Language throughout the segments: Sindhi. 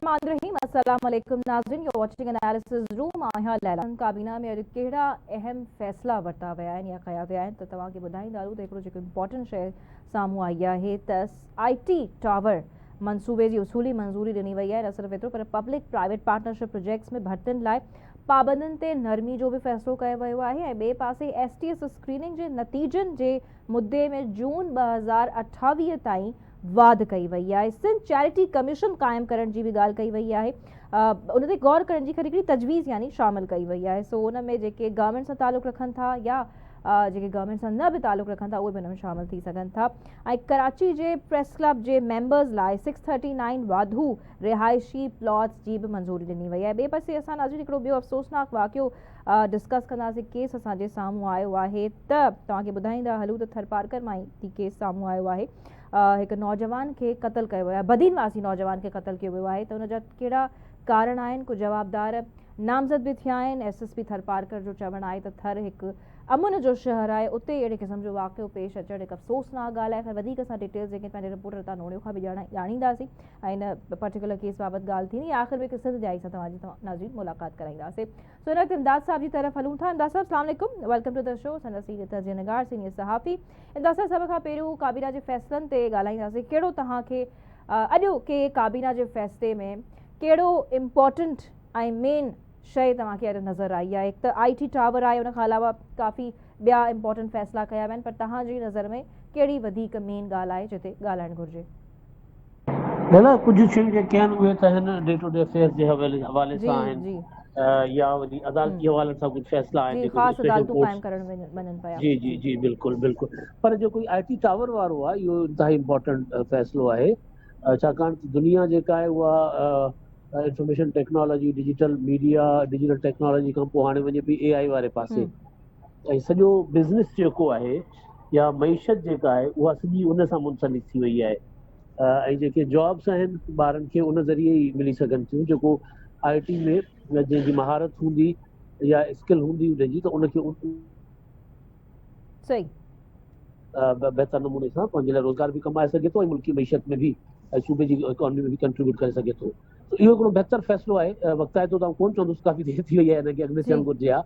الرحمٰن الرحيم السلام عليڪم ناظرين يو واچنگ اناليسز روم آهيان ليلا. ڪابينا ۾ اڄ ڪهڙا اهم فيصلا ورتا ويا آهن يا ڪيا ويا آهن ته توهان کي ٻڌائيندا هلون ته هڪڙو جيڪو امپورٽنٽ شيء سامهون آئي آهي ته آء ٽي ٽاور منصوبي جي اصولي منظوري ڏني وئي آهي نه صرف ايترو پر پبلڪ پرائيويٽ پارٽنرشپ پروجيڪٽس ۾ ڀرتين لاء پابندين تي نرمي جو به فيصلو ڪيو ويو آهي ۽ ٻئي پاسي ايس ٽي ايس اسڪريننگ جي نتيجن جي مدي ۾ جون 2028 تائين واڌ ڪئي وئي آهي، سنڌ چيرٽي ڪميشن قائم ڪرڻ جي به ڳالهه ڪئي وئي آهي، ان تي غور ڪرڻ جي هڪڙي تجويز يعني شامل ڪئي وئي آهي، سو ان ۾ جيڪي گورنمينٽ سان تعلق رکن ٿا يا جيڪي گورنمينٽ سان نه به تعلق رکن ٿا اهي به ان ۾ شامل ٿي سگهن ٿا ۽ ڪراچي جي پريس ڪلب جي ميمبرز لاء سڪس ٿرٽي نائن واڌو رهائشي پلاٽس جي به منظوري ڏني وئي آهي. ٻئي پاسي اسان ناظرين هڪڙو ٻيو افسوسناڪ واقعو ڊسڪس ڪنداسين ڪيس اسان جي سامهون آيو آهي ته توهان کي ٻڌائيندا هلون ته ٿرپارڪر مان ئي ڪيس سامهون آيو آهي هڪ نوجوان کي قتل ڪيو ويو آهي بدين واسي نوجوان کي قتل ڪيو ويو آهي ته ان جا ڪهڙا ڪارڻ آهن ڪجهه جوابدار نامزد به ٿيا آهن ايس ايس پي ٿرپارڪر جو چوڻ آهي ته ٿر هڪ امن جو شهر آهي اتي اهڙي قسم جو واقعو پيش اچڻ هڪ افسوسناڪ ڳالهه آهي خير وڌيڪ اسان ڊيٽيلز جيڪي پنهنجي رپورٽر تان نوڙيو کان به ڄاڻينداسين ۽ ان پرٽيڪولر ڪيس بابت ڳالهه ٿيندي آخر ۾ هڪ سنڌ ڄائي سان توهان جي ناظرين ملاقات ڪرائينداسين سو هن وقت امداد صاحب جي طرف هلون ٿا. امداد صاحب اسلام عليڪم welcome to the show سندس سينيئر تجزيه نگار سينيئر صحافي امداد صاحب سڀ کان پهريون ڪابينا جي فيصلن تي ڳالهائينداسين ڪهڙو توهان کي اڄوڪي ڪابينا جي فيصلي ۾ ڪهڙو امپورٽنٽ ۽ مين شيء توهان کي اڄ نظر آئي آهي هڪ ته آئي ٽي ٽاور آهي ان کان علاوه ڪافي ٻيا امپورٽنٽ فيصلا ڪيا ويا آهن پر توهان جي نظر ۾ ڪهڙي وڌيڪ مين ڳالهه آهي جتي ڳالهائڻ گهرجي. نه نه ڪجهه شيون جيڪي آهن اهي ته هن ڊي ٽو ڊي افيئرس جي حوالي حوالي جي سان آهن جي يا وري عدالتي حوالن سان ڪجهه فيصلا آهن جي جيڪو خاص اسپيشل عدالتون ڪورٽس قائم ڪرڻ وڃن پيا جي جي جي جي بلڪل بلڪل پر جيڪو آء ٽي ٽاور وارو آهي اهو انتهائي امپورٽنٽ فيصلو آهي ڇاڪاڻ ته دنيا جيڪا آهي اها information technology digital media digital technology کان پوء هاڻي وڃي پئي اي آء واري پاسي ۽ سڄو بزنس جيڪو آهي يا معيشت جيڪا آهي اها سڄي ان سان منسلڪ ٿي وئي آهي ۽ جيڪي جابس آهن ٻارن کي ان ذريعي ئي ملي سگهن ٿيون جيڪو آء ٽي ۾ جنهن جي مهارت هوندي يا اسڪل هوندي ان جي ته ان کي صحيح بهتر نموني سان پنهنجي لاء روزگار به ڪمائي سگهي ٿو ۽ ملڪي معيشت ۾ به ۽ صوبي جي اڪانومي ۾ به ڪنٽريبيوٽ ڪري سگهي ٿو اهو هڪڙو بهتر فيصلو آهي وقتائتو ته آئون ڪونه چوندس ڪافي دير ٿي وئي آهي هن کي اڳ ۾ ٿيڻ گهرجي ها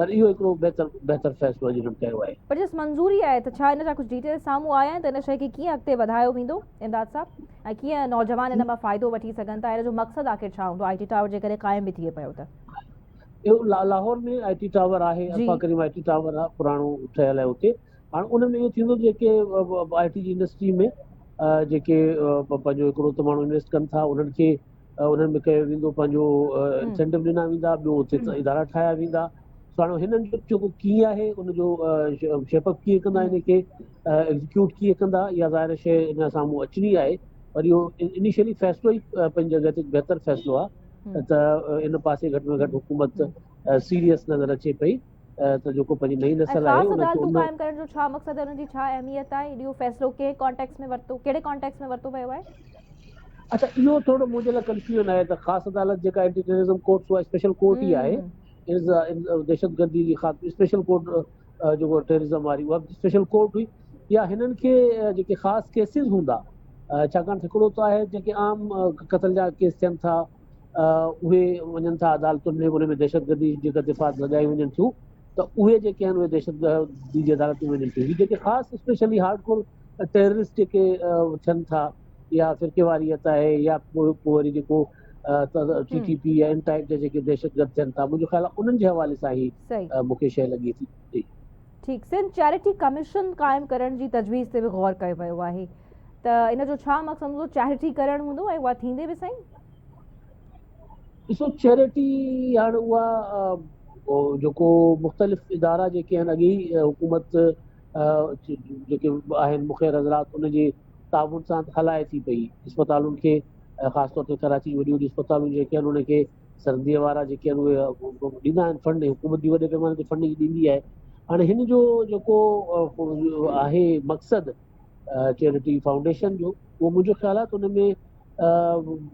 پر اهو هڪڙو بهتر بهتر فيصلو اڄ هنن ڪيو آهي. پر جس منظوري آهي ته ڇا ان جا ڪجهه ڊيٽيلز سامهون آيا آهن ته ان شيء کي ڪيئن اڳتي وڌايو ويندو امداد صاحب ۽ ڪيئن نوجوان ان مان فائدو وٺي سگهن ٿا ان جو مقصد آخر ڇا هوندو آء ٽي ٽاور جيڪڏهن قائم به ٿئي پيو ته. اهو لاهور ۾ آء ٽي ٽاور آهي جي. ارفع ڪريم آء ٽي ٽاور آهي پراڻو ٺهيل آهي اتي هاڻ ان ۾ اهو ٿيندو جيڪي آء ٽي جي انڊسٽري ۾ جيڪي پنهنجو هڪڙو ته ماڻهو انويسٽ ڪن ٿا انهن کي انهن ۾ ڪيو ويندو پنهنجو انسينٽو ڏنا ويندا ٻيو اتي ادارا ٺاهيا ويندا سو هاڻي هنن جو جيڪو ڪيئن آهي ان جو شيپ اپ ڪيئن ڪندا ان کي ايگزيڪيوٽ ڪيئن ڪندا اها ظاهر شيء ان سامهون اچڻي آهي پر اهو انيشلي فيصلو ئي پنهنجي جڳهه تي بهتر فيصلو آهي ته ان پاسي گهٽ ۾ گهٽ حڪومت سيريس نظر اچي پئي ته جيڪو پنهنجي نئين ۽ نسل آهي خاص ان کي عدالتون ان قائم ڪرڻ جو ڇا مقصد آهي انهن جي ڇا اهميت آهي اهو فيصلو ڪنهن ڪانٽيڪس ۾ ورتو ڪهڙي ڪانٽيڪس ۾ ورتو ويو آهي؟ اڇا اهو ٿورو منهنجي لاء ڪنفيوزن آهي ته خاص عدالت جيڪا اينٽي ٽيررزم ڪورٽ اها اسپيشل ڪورٽ ئي آهي دهشتگردي جي خاتمي اسپيشل ڪورٽ جيڪو ٽيررزم واري اها اسپيشل ڪورٽ هئي يا هنن کي جيڪي خاص ڪيسز هوندا ڇاڪاڻ ته هڪڙو ته آهي جيڪي عام قتل جا ڪيس ٿين ٿا اهي وڃن ٿا عدالتن ۾ ان ۾ دهشتگردي جي جيڪا دفاعات لڳائي وڃن ٿيون ته اهي جيڪي آهن اهي دهشتگردي جي عدالت ۾ وڃن ٿيون هي جيڪي خاص اسپيشلي هارڊ ڪور ٽيررسٽ جيڪي ٿين ٿا يا فرقيواريت آهي يا پوء وري جيڪو ٽي ٽي پي يا ان ٽائپ جا جيڪي دهشتگرد ٿين ٿا منهنجو خيال آهي انهن جي حوالي سان هي مون کي شيء لڳي ٿي. ٺيڪ سنڌ چيرٽي ڪميشن قائم ڪرڻ جي تجويز تي به غور ڪيو ويو آهي ته ان جو ڇا مقصد هوندو چيرٽي ڪرڻ هوندو ۽ اها ٿيندي به سائين؟ ڏسو چيرٽي هاڻ اها جيڪو مختلف ادارا جيڪي آهن اڳي ئي حڪومت جيڪي آهن مخير حضرات ان جي تعاون سان هلائي ٿي پئي اسپتالن کي خاص طور تي ڪراچي جون وڏيون وڏيون اسپتالون جيڪي آهن ان کي سرنديء وارا جيڪي آهن اهي ڏيندا آهن فنڊ حڪومت به وڏي پيماني تي فنڊ ڏيندي آهي هاڻي هن جو جيڪو آهي مقصد چيرٽي فائونڊيشن جو اهو منهنجو خيال آهي ته ان ۾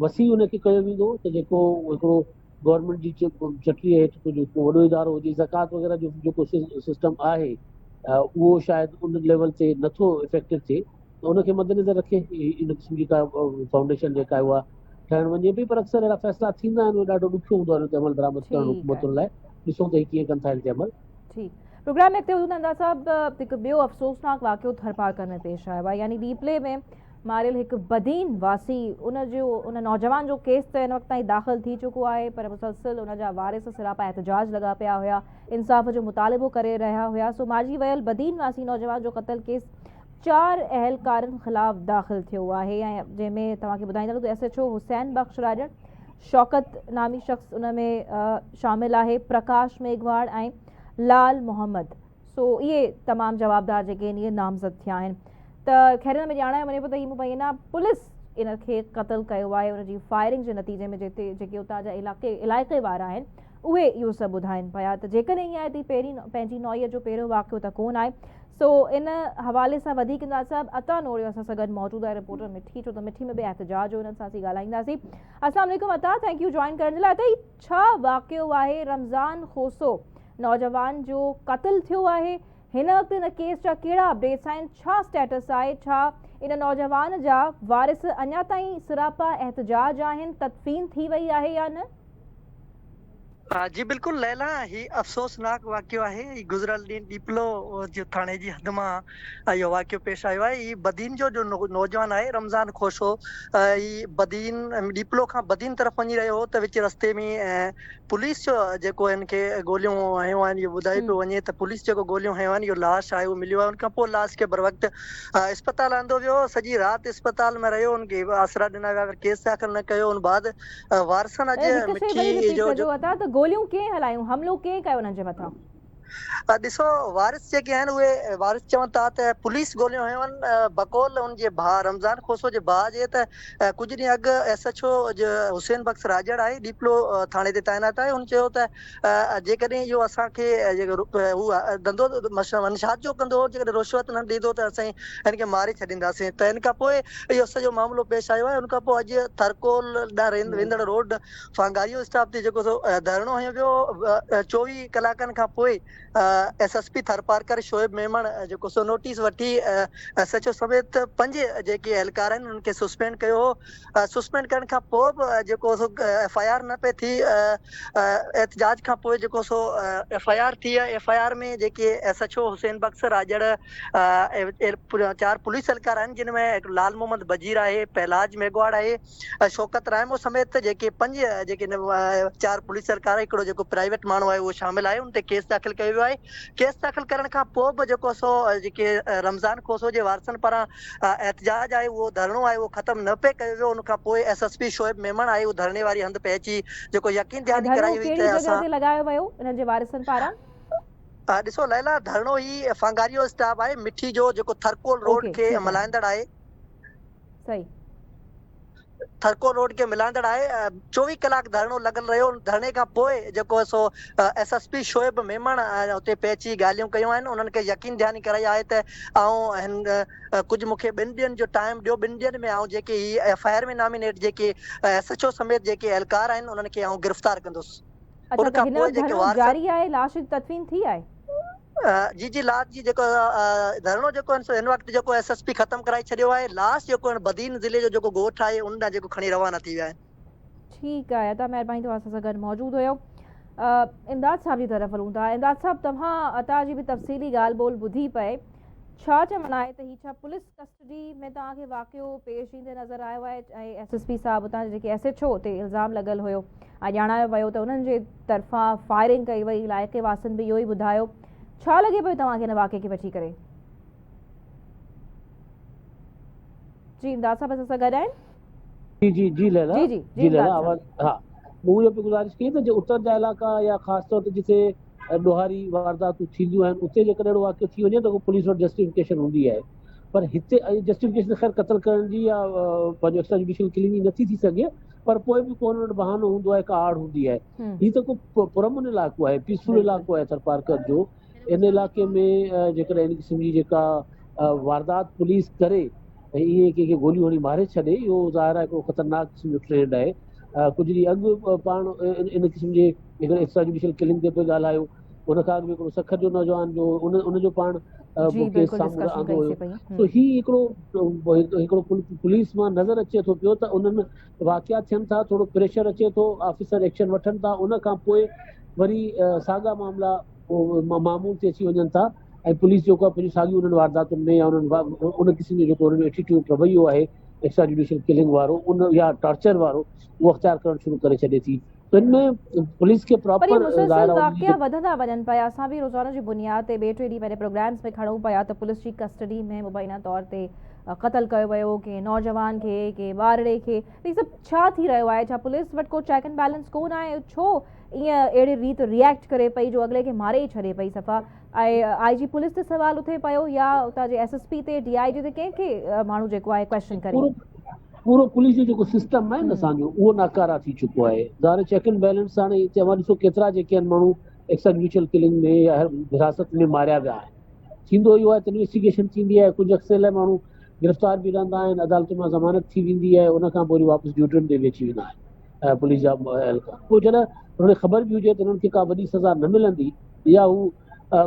وسيع ان کي ڪيو ويندو ته جيڪو هڪڙو گورنمينٽ جي چٽري هيٺ ڪجهه ڪو وڏو ادارو هجي زڪوات وغيره جو جيڪو سسٽم آهي اهو شايد ان ليول تي نٿو افيڪٽو ٿئي ته ان کي مد نظر رکي ان قسم جي ڪا فائونڊيشن جيڪا آهي اها ٺهڻ وڃي پئي پر اڪثر اهڙا فيصلا ٿيندا آهن اهي ڏاڍو ڏکيو هوندو آهي ان تي عمل درآمد ڪرڻ حڪومتن لاء ڏسون ته هي ڪيئن ڪن ٿا ان تي عمل. ٺيڪ پروگرام ۾ اڳتي وڌون ٿا انداز صاحب هڪ ٻيو افسوسناڪ واقعو ٿرپارڪر ۾ پيش آيو آهي يعني ڏيپلي ۾ ماريل هڪ بدين واسي ان جو ان نوجوان جو ڪيس ته هن وقت تائين داخل ٿي چڪو آهي پر مسلسل ان جا وارث سراپا احتجاج لڳا پيا هيا انصاف جو مطالبو ڪري رهيا هيا سو مارجي ويل بدين واسي نوجوان جو قتل ڪيس چار اهلڪارن خلاف داخل ٿيو آهي ۽ جنهن ۾ توهان کي ٻڌائيندڙ ته S H O Hussain Bakhsh Rajar, Shaukat نامي شخص ان ۾ شامل آهي، پرڪاش ميگهواڙ ۽ لال محمد سو اهي تمام جوابدار جيڪي آهن اهي نامزد ٿيا آهن ته خير ان ۾ ڄاڻايو وڃي پيو ته هي مبينا پوليس ان کي قتل ڪيو آهي ان جي فائرنگ جي نتيجي ۾ جتي جيڪي اتان جا علائقي علائقي وارا آهن اهي اهو سڀ ٻڌائين پيا ته جيڪڏهن ائين آهي ته هي پهرين پنهنجي نوعيت جو پهريون واقعو ته ڪونه آهي سو ان حوالي سان وڌيڪ امداد صاحب عطا نوريو اسان سان گڏ موجود آهي رپورٽر مٺي ڇو ته مٺي ۾ به احتجاج هو انهن سان اسين ڳالهائينداسين السلام عليڪم عطا thank you join ڪرڻ جي لاء عطا هي ڇا واقعو آهي رمضان کوسو نوجوان جو قتل ٿيو آهي هن وقت ان ڪيس جا ڪهڙا اپڊيٽس آهن ڇا اسٽيٽس آهي ڇا ان نوجوان جا وارث اڃا تائين سراپا احتجاج آهن تدفين ٿي وئي آهي يا نه؟ جي بلڪل ليلا هي افسوسناڪ واقعو آهي هي گذريل ڏينهن ڏيپلو جي ٿاڻي جي حد مان اهو واقعو پيش آيو آهي هي بدين جو جو نوجوان آهي رمضان کوسو هي بدين ڏيپلو کان بدين طرف وڃي رهيو هو ته وچ رستي ۾ پوليس جو جيڪو هن کي گوليون هنيو آهن اهو ٻڌايو پيو وڃي ته پوليس جيڪو گوليون هنيو آهن اهو لاش آهي اهو مليو آهي ان کان پوء لاش کي بروقت اسپتال آندو ويو سڄي رات اسپتال ۾ رهيو ان کي آسرا ڏنا ويا پر ڪيس داخل نه ڪيو ان بعد وارثن اڄ هڪ شيء وري مٺي رپيٽ جو ڪجو عطا ته گوليون ڪنهن هلايون حملو ڪنهن ڪيو انهن جي مٿان؟ ڏسو وارث جيڪي آهن اهي وارث چون ٿا ته پوليس گوليون هنيون آهن بقول ان جي ڀاء رمضان کوسو جي ڀاء جي ته ڪجهه ڏينهن اڳ ايس ايڇ او حسين بخش راڄڙ آهي ڏيپلو ٿاڻي تي تعينات آهي هن چيو ته جيڪڏهن اهو اسان کي هو ڌنڌو منشيات جو ڪندو هو جيڪڏهن رشوت نه ڏيندو ته اسين هن کي ماري ڇڏينداسين ته ان کان پوء اهو سڄو معاملو پيش آيو آهي ان کان پوء اڄ ٿرڪول ڏانهن ويندڙ روڊ ڦانگاريو اسٽاپ تي جيڪو سو ڌرڻو هنيو ويو 24 ڪلاڪن کان پوء S S P Tharparkar Shoaib Memon جيڪو سو نوٽيس وٺي ايس ايڇ او سميت پنج جيڪي اهلڪار آهن انهن کي سسپينڊ ڪيو هو سسپينڊ ڪرڻ کان پوء به جيڪو سو ايف I R نه پئي ٿي احتجاج کان پوء جيڪو سو ايف I R ٿي ايف I R ۾ جيڪي S H O Hussain Bakhsh Rajar چار پوليس اهلڪار آهن جن ۾ لال محمد بجير آهي پهلاج ميگهواڙ آهي شوڪت رائمو سميت جيڪي پنج جيڪي چار پوليس اهلڪار هڪڙو جيڪو پرائيويٽ ماڻهو آهي اهو شامل آهي ان تي ڪيس داخل ڪيو ويو آهي ڪيس داخل ڪرڻ کان پوء به جيڪو سو جيڪي رمضان کوسو جي وارثن پاران احتجاج آهي اهو ڌرڻو آهي اهو ختم نه پئي ڪيو ويو ان کان پوء S S P Shoaib Memon آهي اهو ڌرڻي واري هنڌ پهچي جيڪو يقين دهاني ڪرائي هئي ته اسان لڳايو ويو انهن جي وارثن پاران ڏسو ليلا ڌرڻو هي فانگاريو اسٽاپ آهي مٺي جو جيڪو ٿرڪول روڊ کي ملائيندڙ آهي صحيح. ٿرڪول روڊ کي ملائيندڙ آهي، 24 ڪلاڪ ڌرڻو لڳل رهيو، ڌرڻي کان پوء جيڪو سو S S P Shoaib Memon اتي پهچي ڳالهيون ڪيون آهن، انهن کي يقين دهاني ڪرائي آهي ته آئون هن ڪجهه مون کي ٻن ڏينهن جو ٽائيم ڏيو، ٻن ڏينهن ۾ آئون جيڪي هي ايف I R ۾ nominate جيڪي ايس ايڇ او سميت جيڪي اهلڪار آهن انهن کي آئون گرفتار ڪندس. اڇا ته هن وقت ڌرڻو جاري آهي لاش جي تدفين ٿي آهي؟ جي جي لاش جي جيڪو ڌرڻو جيڪو آهي سو هن وقت جيڪو ايس ايس پي ختم ڪرائي ڇڏيو آهي لاش جيڪو آهي بدين ضلعي جو جيڪو ڳوٺ آهي ان ڏانهن جيڪو کڻي روانا ٿي ويا آهن. ٺيڪ آهي عطا مهرباني توهان اسان سان گڏ موجود هيو امداد صاحب جي طرف هلون ٿا امداد صاحب توهان عطا جي به تفصيلي ڳالهه ٻولهه ٻڌي پئي ڇا چوڻ آهي ته هي ڇا پوليس ڪسٽڊي ۾ توهان کي واقعو پيش ايندي نظر آيو آهي ۽ ايس ايس پي صاحب اتان جي جيڪي ايس ايڇ او تي الزام لڳل هيو ۽ ڄاڻايو ويو ته انهن جي طرفان فائرنگ ڪئي وئي علائقي واسين به اهو ئي ٻڌايو ڇا لڳي پيو توهان کي هن واقعي کي وٺي ڪري؟ جي امداد صاحب اسان سان گڏ آهن؟ جي جي جي ليلا جي جي جي ليلا آواز ها مون اهو پئي گذارش ڪئي ته جي اتر جا علائقا يا خاص طور تي جتي ڏوهاري وارداتون ٿينديون آهن اتي جيڪڏهن اهڙو واقعو ٿي وڃي ته پوليس وٽ جسٽيفڪيشن هوندي آهي پر هتي جسٽيفڪيشن خير قتل ڪرڻ جي يا پنهنجو ايڪسٽرا جوڊيشل ڪلنگ جي نٿي ٿي سگهي پر پوء به ڪو هن وٽ بهانو هوندو آهي ڪا آڙ هوندي آهي هي ته ڪو پرامن علائقو آهي پيسفل علائقو آهي ٿرپارڪر جو ان علائقي ۾ جيڪڏهن ان قسم جي جيڪا واردات پوليس ڪري ۽ ائين ڪنهن کي گوليون هڻي ماري ڇڏي اهو ظاهر آهي هڪڙو خطرناڪ قسم جو ٽرينڊ آهي ڪجهه ڏينهن اڳ پاڻ ان قسم جي هڪڙي ايڪسٽرا جوڊيشل ڪلنگ تي پئي ڳالهايو ان کان اڳ ۾ هڪڙو سکر جو نوجوان جو ان ان جو پاڻ ڪيس سامهون آندو هيو سو هي هڪڙو هڪڙو پوليس مان نظر اچي ٿو پيو ته انهن واقعا ٿين ٿا ٿورو پريشر اچي ٿو آفيسر ايڪشن وٺن ٿا ان کان پوء وري ساڳا معاملا معمول تي اچي وڃن ٿا ۽ پوليس جيڪو آهي پنهنجي ساڳيون انهن وارداتن ۾ يا انهن ان قسم جو جيڪو انهن جو ايٽيٽيوڊ رويو آهي ايڪسٽرا جوڊيشل ڪلنگ وارو ان يا ٽارچر وارو اهو اختيار ڪرڻ شروع ڪري ڇڏي ٿي ان ۾ پوليس کي پر اهي پراپر مسلسل ظاهر آهي واقعا وڌندا وڃن پيا اسان به روزانو جي بنياد تي ٻئي ٽي ڏينهن پنهنجي پروگرامز ۾ کڻون پيا ته پوليس جي ڪسٽڊي ۾ مبينا طور تي قتل ڪيو ويو ڪنهن نوجوان کي ڪنهن ٻارڙي کي ته هي سڀ ڇا ٿي رهيو آهي ڇا پوليس وٽ ڪو چيڪ اينڊ بيلنس ڪون آهي ڇو ائين اهڙي ريت ريئيڪٽ ڪري پئي جو اڳلي کي ماري ئي ڇڏي پئي صفا ۽ آء جي پوليس تي سوال اٿي پيو يا اتان جي ايس ايس پي تي ڊي I جي تي ڪنهن کي ماڻهو جيڪو آهي ڪويشچن ڪري. پورو پوليس جو جيڪو سسٽم آهي نه اسان جو اهو ناڪاره ٿي چڪو آهي ظاهر چيڪ اينڊ بيلنس هاڻي هتي اوهان ڏسو ڪيترا جيڪي آهن ماڻهو ايڪسٽرا جوڊيشل ڪلنگ ۾ يا حراست ۾ ماريا ويا آهن ٿيندو اهو آهي ته انويسٽيگيشن ٿيندي آهي ڪجهه عرصي لاء ماڻهو گرفتار به رهندا آهن عدالتن مان ضمانت ٿي ويندي آهي ان کان پوء وري واپس ڊيوٽين تي به اچي ويندا آهن پوليس جا اهلڪار پوء جڏهن انهن کي خبر به هجي ته انهن کي ڪا وڏي سزا نه ملندي يا هو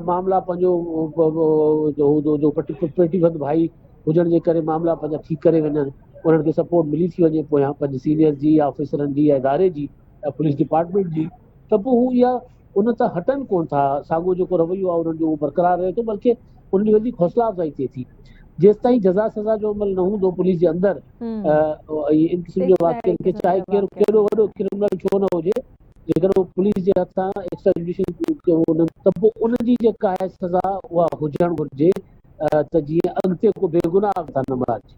معاملا پنهنجو جو پيٽي بند ڀائي هجڻ جي ڪري معاملا پنهنجا ٺيڪ ڪري وڃن انهن کي سپورٽ ملي ٿي وڃي پويان پنهنجي سينيئرز جي يا آفيسرن جي يا اداري جي يا پوليس ڊپارٽمينٽ جي ته پوء هو اها ان تان هٽن ڪون ٿا ساڳو جيڪو رويو آهي انهن جو اهو برقرار رهي ٿو بلڪه انهن جي وڌيڪ حوصلا افزائي ٿئي ٿي جيستائين جزا سزا جو عمل نه هوندو پوليس جي اندر ان قسم جي واقعن کي چاهي ڪير ڪيڏو وڏو ڪرمنل ڇو نه هجي جيڪڏهن هو پوليس جي هٿان ايڪسٽرا جوڊيشل ته پوء ان جي جيڪا آهي سزا اها هجڻ گهرجي ته جيئن اڳتي ڪو بيگناهه به نه مارجي.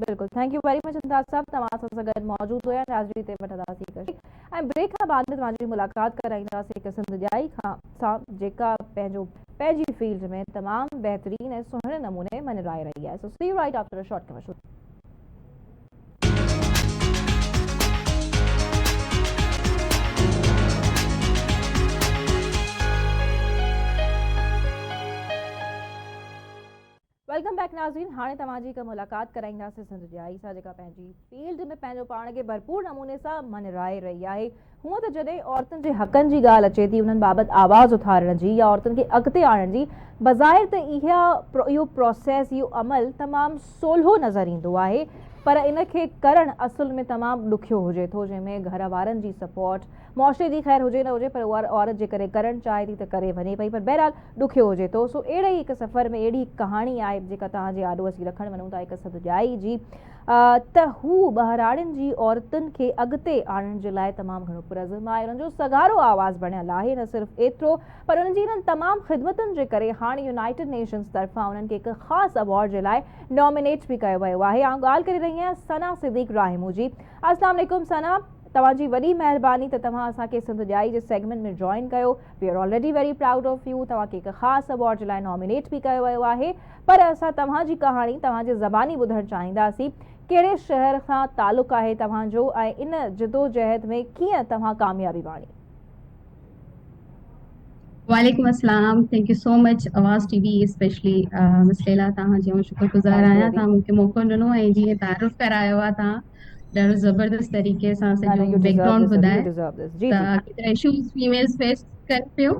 بلڪل thank you very much Imtiaz صاحب توهان اسان سان گڏ موجود هيا ناظرين هتي وٺنداسين هڪ بريڪ ۽ بريڪ کان بعد ۾ توهان جي ملاقات ڪرائينداسين هڪ سنڌ ڄائي کان سان جيڪا پنهنجو پنهنجي فيلڊ ۾ تمام بهترين ۽ سهڻي نموني مڃرائي رهي آهي so see you right after a short commercial. Welcome back ناظرين هاڻي توهان جي هڪ ملاقات ڪرائينداسين سنڌ ڄائي سان جيڪا پنهنجي فيلڊ ۾ پنهنجو پاڻ کي ڀرپور نموني سان مڃرائي رهي آهي هونء ته جڏهن عورتن جي حقن جي ڳالهه اچي ٿي انهن بابت آواز اٿارڻ جي يا عورتن کي اڳتي آڻڻ جي بظاهر ته اها اهو پروسيس اهو عمل تمام سولو نظر ايندو آهي پر ان کي ڪرڻ اصل ۾ تمام ڏکيو هجي ٿو جنهن ۾ گهر وارن جي سپورٽ معاشري جي خير هجي نه هجي پر اها عورت جيڪڏهن ڪرڻ چاهي ٿي ته ڪري وڃي پئي پر بهرحال ڏکيو هجي ٿو سو اهڙي ئي هڪ سفر ۾ اهڙي هڪ ڪهاڻي آهي جيڪا توهان جي آڏو اسين رکڻ وڃون ٿا هڪ سڌ ڄائي جي ته هو ٻهراڙين جي عورتن کي اڳتي آڻڻ جي لاء تمام گهڻو پرعزم آهي انهن جو سگهارو آواز بڻيل آهي نه صرف ايترو پر انهن جي انهن تمام خدمتن جي ڪري هاڻ يونائيٽڊ نيشنز طرفان انهن کي هڪ خاص ايوارڊ جي لاء نامينيٽ به ڪيو ويو آهي. آئون ڳالهه ڪري رهي آهيان ثنا صديق راهمو جي. السلام عليڪم ثنا توهان جي وڏي مهرباني ته توهان اسان کي سنڌ ڄائي جي سيگمينٽ ۾ جوائن ڪيو. We are already very proud of you. توهان کي هڪ خاص ايوارڊ جي لاء نامينيٽ به ڪيو ويو آهي پر اسان توهان جي ڪهاڻي توهان جي زباني ٻڌڻ چاهينداسين. ڪهڙي شهر سان تعلق آهي توهان جو ۽ ان جدوجهد ۾ ڪيئن توهان ڪاميابي ماڻي؟ وعليڪم السلام thank you so much Awaz T V specially miss Laila توهان جي آئون شڪر گذار آهيان توهان مون کي موقعو ڏنو ۽ جيئن تعارف ڪرايو آهي توهان ڏاڍو زبردست طريقي سان سڄو بيڪ گرائونڊ ٻڌائي ته ڪيترا اشوز فيميلز فيس ڪن پيو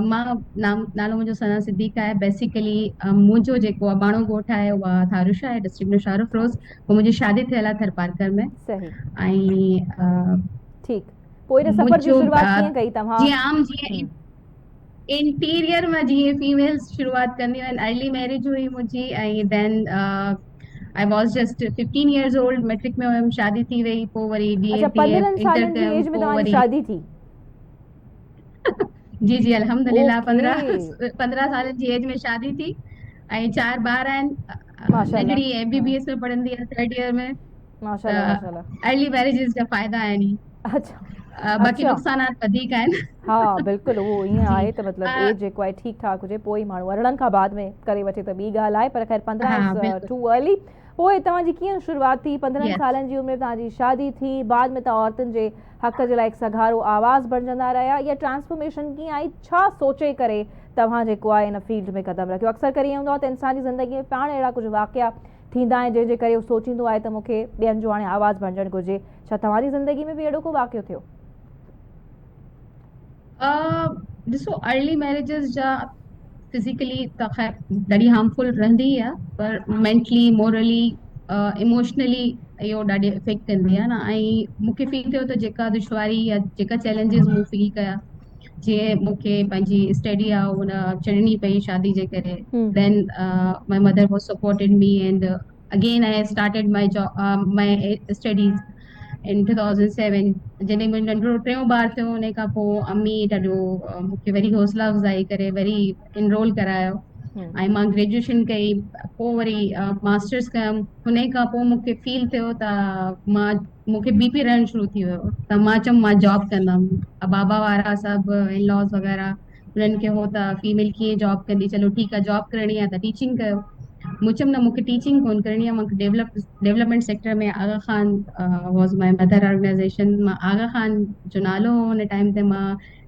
مان نام نالو منهنجو ثنا صديق آهي بيسيڪلي منهنجو جيڪو اباڻو ڳوٺ آهي اها ٿاروش آهي ڊسٽرڪٽ نوشهروفروز منهنجي شادي ٿيل آهي ٿرپارڪر ۾ ۽ ٺيڪ پوء ان سفر جي شروعات ڪيئن ڪئي توهان؟ جيئن عام جيئن انٽيريئر مان جيئن فيميلز شروعات ڪنديون آهن ارلي ميريج هئي منهنجي ۽ then I was just 15 years old matric ۾ هيم شادي ٿي وئي پوء وري ڊي اچها 15 سالن جي ايج ۾ توهان جي شادي ٿي؟ جي جي الحمدلله 15 سالن جي ايج ۾ شادي ٿي ۽ چار ٻار آهن ننڍڙي ايم بي بي ايس ۾ پڙهندي آهي ٿرڊ ايئر ۾ ماشاءالله ماشاءالله ارلي ميريجز جا فائدا آهن ئي اڇا باقي نقصانات وڌيڪ آهن ها بلڪل اهو ائين آهي ته مطلب ايج جيڪو آهي ٺيڪ ٺاڪ هجي پوء ئي ماڻهو 18 کان بعد ۾ ڪري وٺي ته ٻي ڳالهه آهي پر خير 15 از ٽو ارلي پوء توهان جي ڪيئن شروعات ٿي 15 سالن جي عمر ۾ توهان جي شادي ٿي بعد ۾ توهان عورتن جي حق جي لاء هڪ سگهارو آواز بڻجندا رهيا اها ٽرانسفارميشن ڪيئن آئي ڇا سوچي ڪري توهان جيڪو آهي ان فيلڊ ۾ قدم رکيو اڪثر ڪري ائين هوندو آهي ته انسان جي زندگي ۾ پاڻ اهڙا ڪجهه واقعا ٿيندا آهن جنهن جي ڪري هو سوچيندو آهي ته مون کي ٻين جو هاڻي آواز بڻجڻ گهرجي. ڇا توهان جي زندگي ۾ به اهڙو ڪو واقعو ٿيو؟ ڏسو ارلي ميريجز جا فزيڪلي ته خير ڏاڍي هارمفل رهندي ئي آهي پر مينٽلي مورلي اموشنلي اهو ڏاڍي افيڪٽ ڪندي آهي نه ۽ مون کي فيل ٿيو ته جيڪا دشواري يا جيڪا چئلينجز مون فيل ڪيا جيئن مون کي پنهنجي اسٽڊي آهي ان ڇڏڻي پئي شادي جي ڪري then my mother was supported me and again I started my job my studies in 2007 جڏهن منهنجو ننڍڙو ٽيون ٻار ٿيو ان کان پوء امي ڏاڍو مون کي وري حوصلا افزائي ڪري وري انرول ڪرايو ۽ مان گريجوئيشن ڪئي پوء وري ماسٽرس ڪيم ان کان پوء مون کي فيل ٿيو ته مان مون کي بي پي رهڻ شروع ٿي ويو ته مان چيم مان جاب ڪندم بابا وارا سڀ ان لاز وغيره انهن کي هو ته فيميل ڪيئن جاب ڪندي چلو ٺيڪ آهي جاب ڪرڻي آهي ته ٽيچنگ ڪيو مون چيم نه مون کي ٽيچنگ ڪون ڪرڻي آهي مون کي development sector ۾ Aga Khan was my mother organisation مان آغا خان جو نالو هو ان ٽائيم تي مان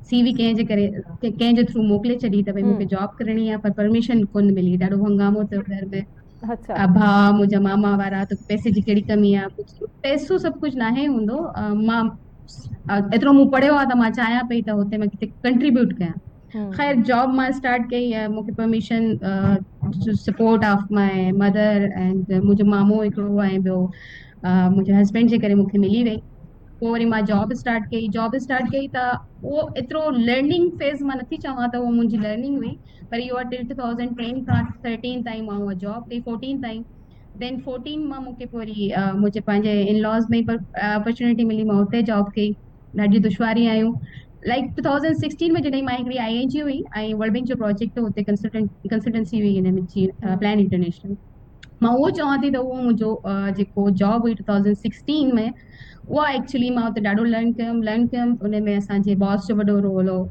سي وي ڪنهن جي ڪري ڪنهن جي ٿرو موڪلي ڇڏي ته ڀئي مون کي جاب ڪرڻي آهي پر پرميشن ڪون ملي ڏاڍو هنگامو ٿيو گهر ۾ ڀاء منهنجا ماما وارا ته پئسي جي ڪهڙي ڪمي آهي پئسو سڀ ڪجهه ناهي هوندو مان ايترو مون پڙهيو آهي ته مان چاهيان پئي ته هتي مان ڪٿي ڪنٽريبيوٽ ڪيان خير جاب مان اسٽارٽ ڪئي ۽ مون کي permission support of my mother and منهنجو مامو هڪڙو ۽ ٻيو منهنجي هسبينڊ جي ڪري مون کي ملي وئي پوء وري مان جاب اسٽارٽ ڪئي جاب اسٽارٽ ڪئي ته اهو ايترو لرننگ فيز مان نٿي چوان ته اهو منهنجي لرننگ هئي پر اهو آهي ٽل 2010 کان 13 تائين مان اها جاب ڪئي 14 تائين دين 14 مان مون کي پوء وري منهنجي پنهنجي ان لاز ۾ اپرچونيٽي ملي مان اتي جاب ڪئي ڏاڍيون دشواريون آيون لائڪ 2016 ۾ جڏهن مان هڪڙي آئي اين جي هئي ۽ ورلڊ بينڪ جو پروجيڪٽ هو اتي ڪنسلٽنٽ ڪنسلٽنسي هئي هن ۾ پلان انٽرنيشنل مان اهو چوان ٿي ته اهو منهنجو جيڪو جاب هئي 2016 ۾ اها ايڪچولي مان اتي ڏاڍو لرن ڪيم لرن ڪيم ان ۾ اسان جي باس جو وڏو رول هو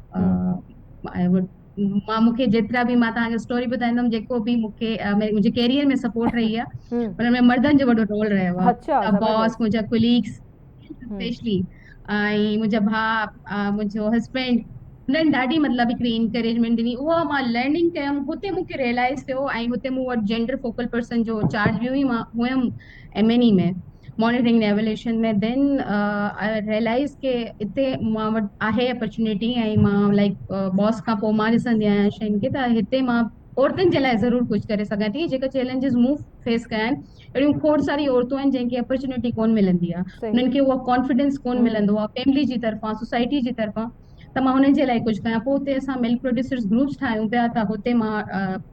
مان مونکي جيترا به مان توهان کي اسٽوري ٻڌائيندم جيڪو به مونکي منهنجي ڪيريئر ۾ سپورٽ رهي آهي ان ۾ مردن جو وڏو رول رهيو آهي باس منهنجا ڪليگس اسپيشلي ۽ منهنجا ڀاء منهنجو هسبينڊ انهن ڏاڍي مطلب هڪڙي انڪريجمينٽ ڏني اها مان لرننگ ڪيم هتي مون کي ريئلائز ٿيو ۽ هتي مون وٽ جينڊر فوڪل پرسن جو چارج به هئي مان هيم M N A ۾ monitoring evaluation ۾ then I realise ڪي هتي مان وٽ آهي اپرچونيٽي ۽ مان لائڪ باس کان پوء مان ڏسندي آهيان شين کي ته هتي مان عورتن جي لاء ضرور ڪجهه ڪري سگهان ٿي جيڪا چئلينجز مون فيس ڪيا آهن اهڙيون کوڙ ساري عورتون آهن جنهن کي اپرچونيٽي ڪون ملندي آهي انهن کي اها ڪانفيڊنس ڪون ملندو آهي فيملي جي طرفان سوسائٽي جي طرفان ته مان انهن جي لاء ڪجهه ڪيان پوء اتي اسان ملڪ پروڊيوسرز گروپس ٺاهيون پيا ته هتي مان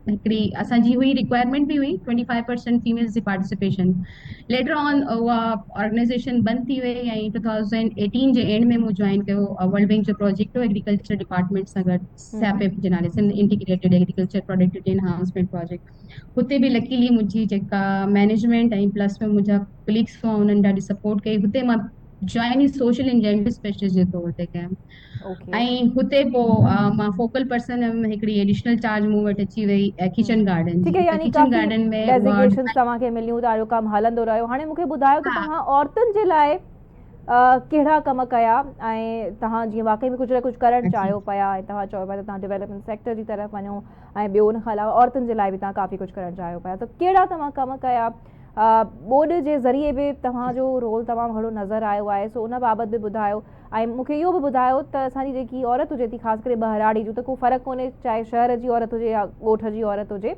هڪڙي اسان جي هئي رڪوائرمينٽ به هئي 25% فيميلز جي پارٽيسپيشن ليٽر آن اها آرگنائزيشن بند ٿي وئي ۽ 2018 جي اينڊ ۾ مون جوائن ڪيو ورلڊ بينڪ جو پروجيڪٽ هو ايگريڪلچر ڊپارٽمينٽ سان گڏ سيپيپ جي نالي Sindh integrated agriculture productivity enhancement project هتي به لڪيلي منهنجي جيڪا مئنيجمينٽ ۽ پلس ۾ منهنجا ڪليگس هئا انهن ڏاڍي سپورٽ ڪئي هتي مان جوائن ئي سوشل اينڊ جينڊر اسپيشلسٽ جي طور تي ڪيم ۽ هتي پوء مان فوڪل پرسن هيم هڪڙي ايڊيشنل چارج مون وٽ اچي وئي ڪچن گارڊن جي يعني ڪچن گارڊن ۾ ڊيزگنيشنز توهان کي مليون توهان جو ڪم هلندو رهيو هاڻي مون کي ٻڌايو ته توهان عورتن جي لاء ڪهڙا ڪم ڪيا ۽ توهان جيئن واقعي ۾ ڪجهه نه ڪجهه ڪرڻ چاهيو پيا ۽ توهان چئو پيا ته توهان ڊيولپمينٽ سيڪٽر جي طرف وڃو ۽ ٻيو ان کان علاوه عورتن جي لاء به توهان ڪافي ڪجهه ڪرڻ چاهيو پيا ته ڪهڙا توهان ڪم ڪيا ٻوڏ جي ذريعي به توهان جو رول تمام گهڻو نظر آيو آهي سو ان بابت به ٻڌايو ۽ مون کي اهو به ٻڌايو ته اسان جي جيڪي عورت هجي ٿي خاص ڪري ٻهراڙي جو ته ڪو فرق ڪونهي چاهي شهر جي عورت هجي يا ڳوٺ جي عورت هجي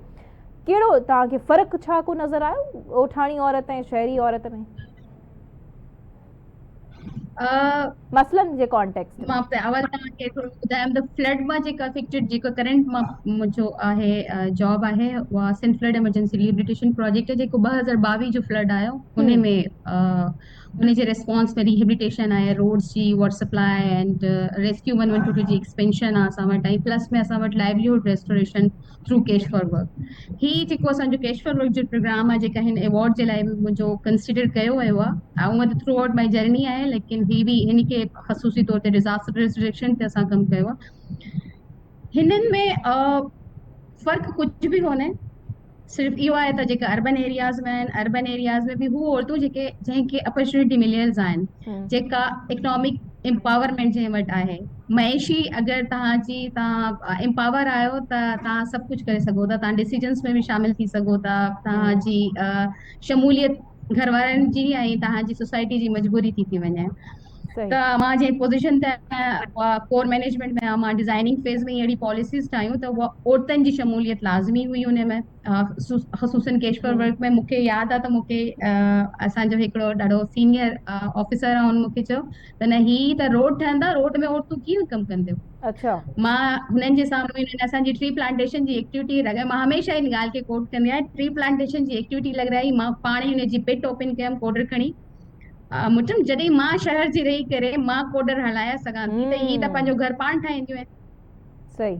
ڪهڙو توهان کي فرق ڇا ڪو نظر آيو ڳوٺاڻي عورت ۽ شهري عورت ۾ مسئلن جي ڪانٽيڪسٽ مان اول توهان کي ٿورو ٻڌايم ته فلڊ مان جيڪا افيڪٽيڊ جيڪو ڪرنٽ مان منهنجو آهي جاب آهي اها Sindh flood emergency rehabilitation project جيڪو 2022 جو فلڊ آيو ان ۾ ان جي ريسپانس ۾ ريهيبليٽيشن آهي روڊز جي واٽر سپلاء اينڊ ريسڪيو 112 جي ايڪسپينشن آهي اسان وٽ ۽ پلس ۾ اسان وٽ livelihood restoration through cash for work هي جيڪو اسان جو ڪيش فار ورڪ جو پروگرام آهي جيڪا هن ايوارڊ جي لاء به منهنجو ڪنسيڊر ڪيو ويو آهي هونئن ته ٿرو آئوٽ my journey آهي ليڪن هي به هن کي خصوصي طور تي ڊزاسٽر ريڊڪشن تي اسان ڪم ڪيو آهي هنن ۾ فرق ڪجهه به ڪونهي صرف اهو آهي ته جيڪا اربن ايرياز ۾ آهن اربن ايرياز ۾ به هو عورتون جيڪي جنهن کي اپرچونيٽي مليل آهن جيڪا اڪنامڪ امپاورمينٽ جنهن وٽ آهي معيشي اگر توهان جي توهان امپاور آهيو ته توهان سڀ ڪجهه ڪري سگهو ٿا توهان ڊسيزنس ۾ به شامل ٿي سگهو ٿا توهان جي شموليت گهر وارن جي ۽ توهان جي سوسائٽي جي مجبوري ٿي ٿي وڃي. ته مان جنهن پوزيشن تي آهيان اها ڪور مئنيجمينٽ ۾ آهيان، مان ڊزائننگ فيز ۾ ئي اهڙي پاليسيز ٺاهيون ته اها عورتن جي شموليت لازمي هئي ان ۾، خصوصن ڪيش فار ورڪ ۾. مون کي ياد آهي ته مون کي اسان جو هڪڙو ڏاڍو سينيئر آفيسر آهي، هن مون کي چيو ته نه هي ته روڊ ٺهندا، روڊ ۾ عورتون ڪيئن ڪم ڪنديون؟ مان هنن جي سامهون هنن اسان جي ٽري پلانٽيشن جي ايڪٽيوٽي لڳائي، مان هميشه ان ڳالهه کي ڪوٽ ڪندي آهيان، ٽري پلانٽيشن جي ايڪٽيوٽي لڳرائي، مان پاڻ ئي هن جي پٽ اوپن ڪيم ڪوڊر کڻي. مون چيم جڏهن مان شهر جي رهي ڪري مان ڪوڏر هلائي سگهان ٿي ته هي ته پنهنجو گهر پاڻ ٺاهينديون آهن. صحيح.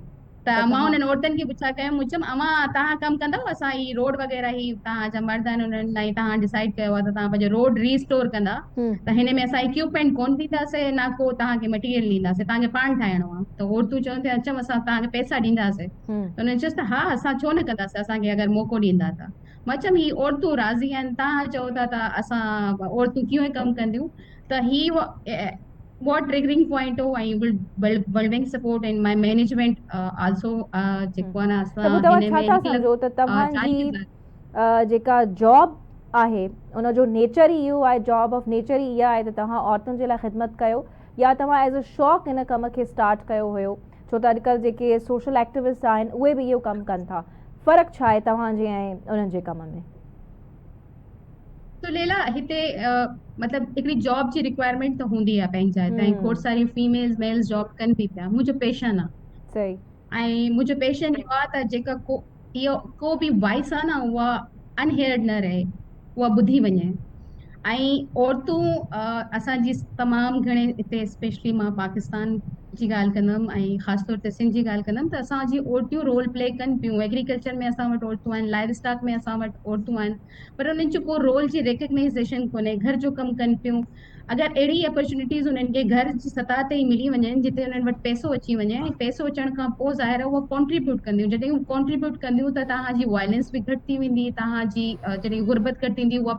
ته مان انهن عورتن کي پڇا ڪيم، مون چيم اوهان توهان ڪم ڪندؤ، اسان هي روڊ وغيره هي توهان جا مرد آهن انهن لاء توهان ڊسائيڊ ڪيو آهي ته توهان پنهنجو روڊ ري اسٽور ڪندا ته هن ۾ اسان اڪيوپمينٽ ڪونه ڏينداسين نه ڪو توهان کي مٽيريل ڏينداسين، توهان کي پاڻ ٺاهڻو آهي. ته عورتون چون ٿيون اچم اسان توهان کي پئسا ڏينداسين. ته انهن چيس ته ها اسان ڇو نه ڪنداسين، اسان کي اگر موقعو ڏيندا ته. مان چيم هي عورتون راضي آهن، توهان چئو ٿا ته اسان عورتون ڪيئن ڪم ڪنديون، ته هي اهو ٽرگرنگ پوائنٽ هو ۽ World Bank support ۽ my management also جيڪو آهي نه اسان ته پوء توهان ڇا ٿا سمجهو ته توهان جي جيڪا جاب آهي ان جو نيچر ئي اهو آهي، جاب آف نيچر ئي اها آهي ته توهان عورتن جي لاء خدمت ڪيو، يا توهان ايز ا شوق ان ڪم کي اسٽارٽ ڪيو هيو؟ ڇو ته اڄڪلهه جيڪي سوشل ايڪٽيوسٽ آهن اهي به اهو ڪم ڪن ٿا، فرق ڇا آهي توهان جي ۽ انهن جي ڪم ۾؟ تو ليلا هتي مطلب هڪڙي جاب جي رڪوائرمينٽ ته هوندي آهي پنهنجي جاء تي ۽ کوڙ ساريون فيميلز ميلز جاب ڪن به پيا. منهنجو پيشن آهي. صحيح. ۽ منهنجو پيشن اهو آهي ته جيڪا ڪو اهو ڪو به وائس آهي نه اها انهيئرڊ نه رهي، اها ٻڌي وڃي. ۽ عورتون اسان جي تمام گهڻي هتي اسپيشلي مان پاڪستان جي ڳالهه ڪندم ۽ خاص طور تي سنڌ جي ڳالهه ڪندم ته اسان جي عورتون رول پلي ڪن پيون. ايگريڪلچر ۾ اسان وٽ عورتون آهن، لائيو اسٽاڪ ۾ اسان وٽ عورتون آهن، پر انهن جو ڪو رول جي ريڪگنائيزيشن ڪونهي، گهر جو ڪم ڪن پيون. اگر اهڙي اپرچونيٽيز انهن کي گهر جي سطح تي ئي ملي وڃن جتي انهن وٽ پئسو اچي وڃي ۽ پئسو اچڻ کان پوء ظاهر آهي اهي ڪنٽريبيوٽ ڪنديون، جڏهن هو ڪنٽريبيوٽ ڪنديون ته توهان جي وائلنس به گهٽ ٿي ويندي، توهان جي جڏهن غربت گهٽ ٿيندي اها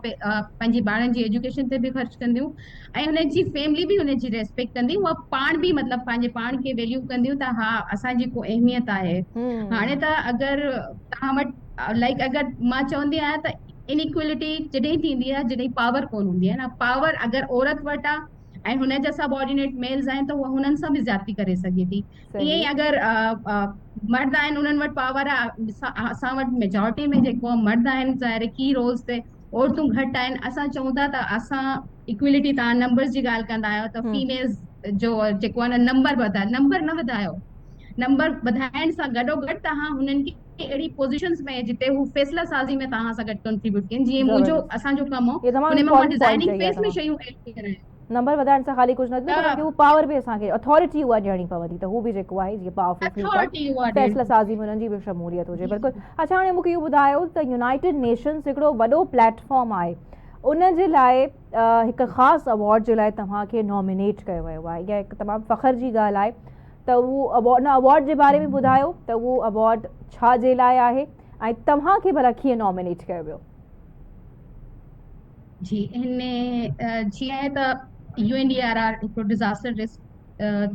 پنهنجي ٻارن جي ايجوڪيشن تي به خرچ ڪنديون ۽ انهن جي فيملي به انهن جي ريسپيڪٽ ڪندي، اها پاڻ به مطلب پنهنجي پاڻ کي ويليو ڪنديون ته ها اسان جي ڪو اهميت آهي. هاڻي ته اگر توهان وٽ لائڪ اگر مان چوندي آهيان ته انيڪوئلٽي جڏهن ٿيندي آهي جڏهن پاور ڪونه هوندي آهي نه. پاور اگر عورت وٽ آهي ۽ هن جا سب آرڊينيٽ ميلز آهن ته اها هنن سان به زيادتي ڪري سگهي ٿي. ائين ئي اگر مرد آهن انهن وٽ پاور آهي، اسان وٽ ميجارٽي ۾ جيڪو مرد آهن ظاهر ڪي رولز تي عورتون گهٽ آهن. اسان چئون ٿا ته اسان ايڪوئلٽي، توهان نمبرز جي ڳالهه ڪندا آهيو ته فيميلز جو جيڪو آهي نه نمبر وڌايو، نمبر نه وڌايو، نمبر وڌائڻ سان گڏو گڏ توهان هنن کي اهڙي پوزيشنز ۾ جتي هو فيصلا سازي ۾ توهان سان گڏ ڪنٽريبيوٽ ڪن، جيئن منهنجو اسان جو ڪم هو ان ۾ مان ڊزائننگ فيز ۾ شيون ايڊ ڪرايون. نمبر وڌائڻ سان خالي ڪجهه نه ٿيندو پر هو پاور به اسان کي اٿارٽي اها ڏيڻي پوندي ته هو به جيڪو آهي جيئن پاورفل فيل ڪن، فيصلا سازي ۾ انهن جي به شموليت هجي. بلڪل. اڇا هاڻي مون کي اهو ٻڌايو ته يونائيٽيڊ نيشنز هڪڙو وڏو پليٽ فارم آهي ان جي لاء هڪ خاص ايوارڊ جي لاء توهان کي نامينيٽ ڪيو ويو آهي، اها هڪ تمام فخر جي ڳالهه آهي ته اهو ان ايوارڊ جي باري ۾ ٻڌايو ته اهو ايوارڊ ڇا جي لاء آهي ۽ توهان کي ڀلا ڪيئن نامينيٽ ڪيو ويو؟ جي هن ۾ جيئن آهي ته U N D R R هڪڙو ڊزاسٽر رسڪ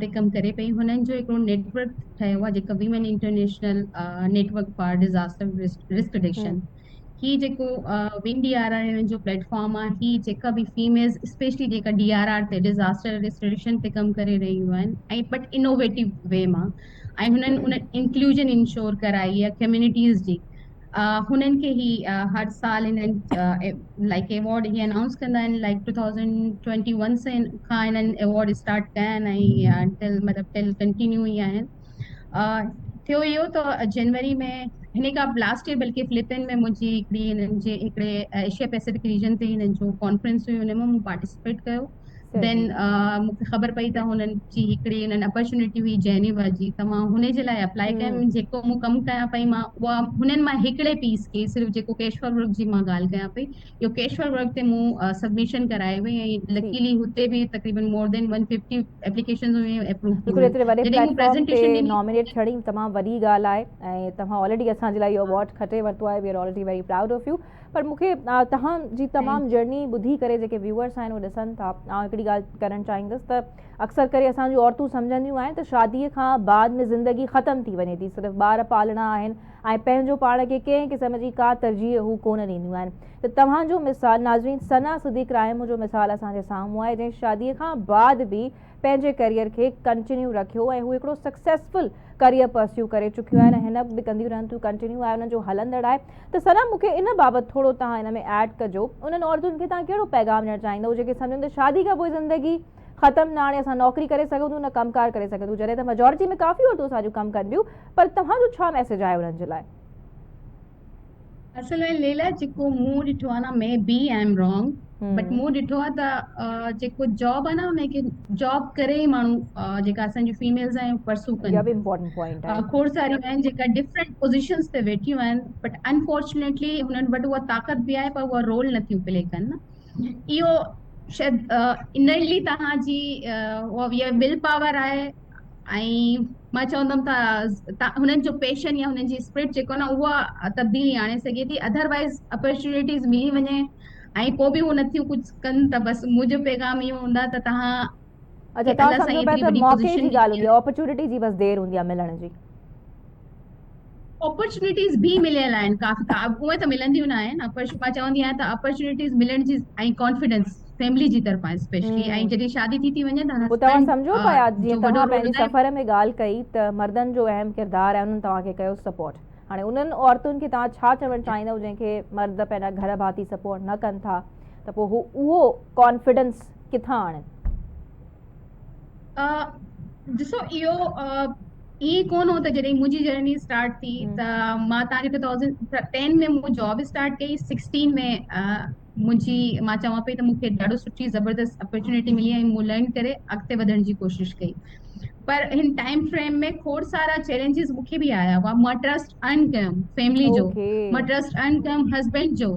تي ڪم ڪري پئي، هنن جو هڪڙو نيٽ ورڪ ٺهيو آهي جيڪا women international network for disaster risk reduction, هي جيڪو ون ڊي آر آر هنن جو پليٽ فارم آهي، هي جيڪا به فيميلز اسپيشلي جيڪا ڊي آر آر تي ڊزاسٽر ريسٽوريشن تي ڪم ڪري رهيون آهن ۽ بٽ انوويٽو وي مان ۽ هنن ان انڪلوزن انشور ڪرائي آهي ڪميونٽيز جي، هنن کي هي هر سال هنن لائڪ ايوارڊ هي انائونس ڪندا آهن. لائڪ 2021 سان کان هنن ايوارڊ اسٽارٽ ڪيا آهن ۽ ٽل مطلب ٽل ڪنٽينيو ئي آهن. ٿيو اهو ته جنوري ۾ هن کان لاسٽ ايئر بلڪه فلپين ۾ منهنجي هڪڙي هنن جي هڪڙي ايشيا پيسفڪ ريجن تي هنن جو ڪانفرنس هيو، هن ۾ مون پارٽيسپيٽ ڪيو. دين مون کي خبر پئي ته هنن جي هڪڙي هنن اپرچونيٽي هئي جينيوا جي ته مان هن جي لاء اپلائي ڪيم. جيڪو مون ڪم ڪيان پئي مان اها هنن مان هڪڙي پيس کي صرف جيڪو ڪيش فار ورڪ جي مان ڳالهه ڪيان پئي، اهو ڪيش فار ورڪ تي مون سبمشن ڪرائي هئي ۽ لڪيلي هتي به تقريبن مور دين 150 ايپليڪيشنز هيون اپروو ٿي بلڪل ايتري وڏي پليٽ فارم تي نامينيٽ ٿيڻ ئي تمام وڏي ڳالهه آهي ۽ توهان آلريڊي اسان جي لاء اهو ايوارڊ کٽي ورتو آهي، we are already very proud of you. پر مون کي توهان جي تمام جرني ٻڌي ڪري جيڪي ويوئرس آهن اهي ڏسن ٿا، آئون هڪڙي هڪڙي ڳالهه ڪرڻ چاهيندس ته اڪثر ڪري اسان جون عورتون سمجهنديون آهن ته شاديء کان بعد ۾ زندگي ختم ٿي وڃي ٿي، صرف ٻار پالڻا آهن ۽ پنهنجو پاڻ کي ڪنهن قسم جي ڪا ترجيح هو ڪونه ڏينديون آهن ته توهان جو مثال ناظرين ثنا صديق راهمون جو مثال اسان جي سامهون آهي جنهن شاديء کان بعد به پنهنجي ڪريئر کي ڪنٽينيو رکيو ۽ هو هڪڙو سڪسيسفل ڪريئر پرسيو ڪري چڪيون آهن ۽ هن به ڪنديون رهن ٿيون ڪنٽينيو آهي انهن جو هلندڙ آهي ته ثنا مون کي ان بابت ٿورو توهان ان ۾ ايڊ ڪجو انهن عورتن کي توهان ڪهڙو پيغام ڏيڻ چاهيندو جيڪي سمجهن ته شادي کان پوء زندگي ختم نه هاڻي اسان نوڪري ڪري سگهون ٿيون نه ڪم ڪار ڪري سگهون ٿيون جڏهن ته ميجارٽي ۾ ڪافي عورتون اسان جون ڪم ڪن پيون پر توهان جو ڇا ميسيج آهي انهن جي لاء؟ اصل ۾ ليلا جيڪو مون ڏٺو آهي نه may be I am wrong but مون ڏٺو آهي ته جيڪو جاب آهي نه ان کي جاب ڪري ئي ماڻهو جيڪا اسان جون فيميلز آهن پرسو ڪن اها به امپورٽنٽ پوائنٽ آهي کوڙ ساريون آهن جيڪا ڊفرنٽ پوزيشنز تي ويٺيون آهن بٽ انفارچونيٽلي هنن وٽ اها طاقت به آهي پر اها رول نٿيون پلي ڪن نه اهو شايد انرلي توهان جي اها will power آهي ۽ مان چوندم ته هنن جو پيشن يا هنن جي اسپرٽ جيڪو نه اها تبديلي آڻي سگهي ٿي اڌروائز اپرچونيٽيز ملي وڃي ۽ پوء به هو نٿيون ڪجهه ڪن ته بس منهنجو پيغام اهو هوندا ته توهان اچها توهان سمجهو پيا ته موقعي جي ڳالهه هوندي آهي اپرچونيٽي جي بس دير هوندي آهي ملڻ جي. اپرچونيٽيز به مليل آهن ڪافي اونئن ته ملنديون نه آهن مان چوندي آهيان ته اپرچونيٽيز ملڻ جي ۽ ڪانفيڊنس فيملي جي طرفان اسپيشلي ۽ جڏهن شادي ٿي ٿي وڃي ته پوء توهان سمجهو پيا جيئن توهان پنهنجي سفر ۾ ڳالهه ڪئي ته مردن جو اهم ڪردار آهي انهن توهان کي ڪيو سپورٽ هاڻي انهن عورتن کي توهان ڇا چوڻ چاهيندؤ جنهن کي مرد پنهنجا گهر ڀاتي سپورٽ نه ڪن ٿا ته پوء هو اهو ڪانفيڊنس ڪٿان آڻين؟ ڏسو اهو ائين ڪونه هو ته جڏهن منهنجي جرني اسٽارٽ ٿي ته مان تان کي 2010 ۾ مون جاب اسٽارٽ ڪئي 16 ۾ منهنجي مان چوان پئي ته مون کي ڏاڍو سٺي زبردست اپرچونيٽي ملي ۽ مون لرن ڪري اڳتي وڌڻ جي ڪوشش ڪئي پر هن ٽائيم فريم ۾ کوڙ سارا چئلينجز مون کي به آيا هئا مان ٽرسٽ ارن ڪيم فيملي جو مان ٽرسٽ ارن ڪيم هسبينڊ جو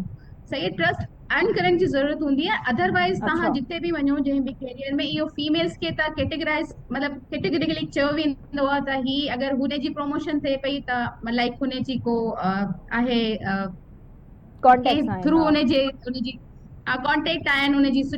صحيح ٽرسٽ ارن ڪرڻ جي ضرورت هوندي آهي اڌر وائز توهان جتي به وڃو جنهن به ڪيريئر ۾ اهو فيميلز کي ته ڪيٽيگرائز مطلب ڪيٽيگريڪلي چيو ويندو آهي ته هي اگر هن جي پروموشن ٿئي پئي ته لائڪ هن جي ڪو آهي ڪانٽيڪٽس ٿرو هن جي هن جي ڪانٽيڪٽ آهن هن جي.